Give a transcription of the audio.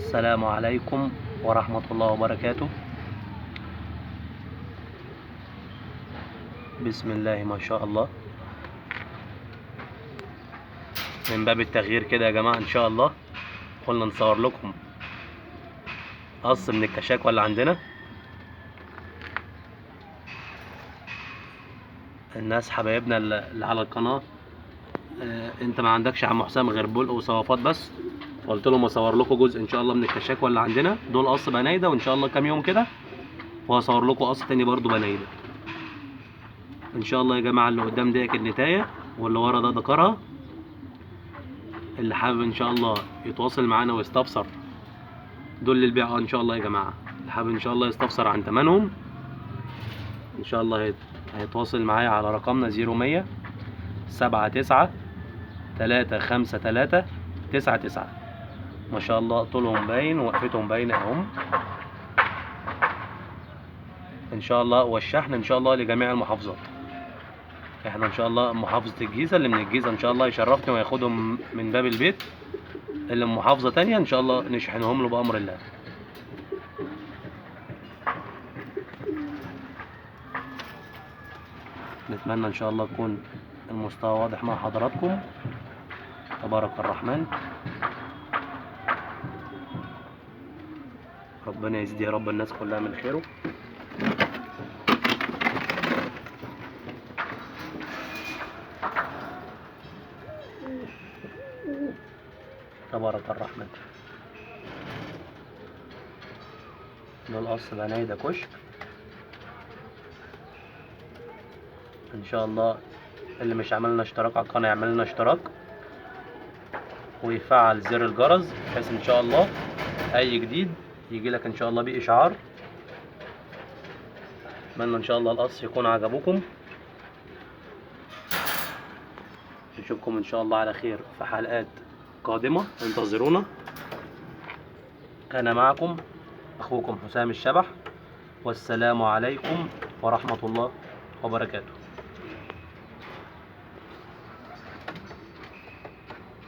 السلام عليكم ورحمة الله وبركاته. بسم الله ما شاء الله. من باب التغيير كده يا جماعة، إن شاء الله قلنا نصور لكم قص من الكشاكوى اللي عندنا. الناس حبايبنا اللي على القناة، انت ما عندكش يا عم حسام غير بلق وصوافات بس، فقلت لهم اصور لكم جزء ان شاء الله من الكشاكوى اللي عندنا. دول قص بنايده، وان شاء الله كام يوم كده وهصور لكم قص تاني برضو بنايده ان شاء الله يا جماعة. اللي قدام ديك النتايه، واللي ورا ده ذكرها. اللي حابب ان شاء الله يتواصل معانا ويستفسر، دول للبيع ان شاء الله يا جماعة. اللي حابب ان شاء الله يستفسر عن ثمنهم ان شاء الله هيتواصل معايا على رقمنا 0100 79 353 99. ما شاء الله طولهم باين ووقفتهم باينة اهم ان شاء الله. والشحن ان شاء الله لجميع المحافظات. احنا ان شاء الله محافظة الجيزة، اللي من الجيزة ان شاء الله يشرفني وياخدهم من باب البيت، اللي من محافظة تانية ان شاء الله نشحنهم له بأمر الله. نتمنى ان شاء الله يكون المستوى واضح مع حضراتكم. تبارك الرحمن، ربنا يزيد يا رب الناس كلها من خيره. تبارك الرحمن. ده القص بنايده كشك ان شاء الله. اللي مش عمل لنا اشتراك على القناة يعمل لنا اشتراك ويفعل زر الجرس، بحيث ان شاء الله اي جديد يجي لك ان شاء الله باشعار. اتمنى ان شاء الله القص يكون عجبكم. نشوفكم ان شاء الله على خير في حلقات قادمة، انتظرونا. كان معكم اخوكم حسام الشبح، والسلام عليكم ورحمة الله وبركاته.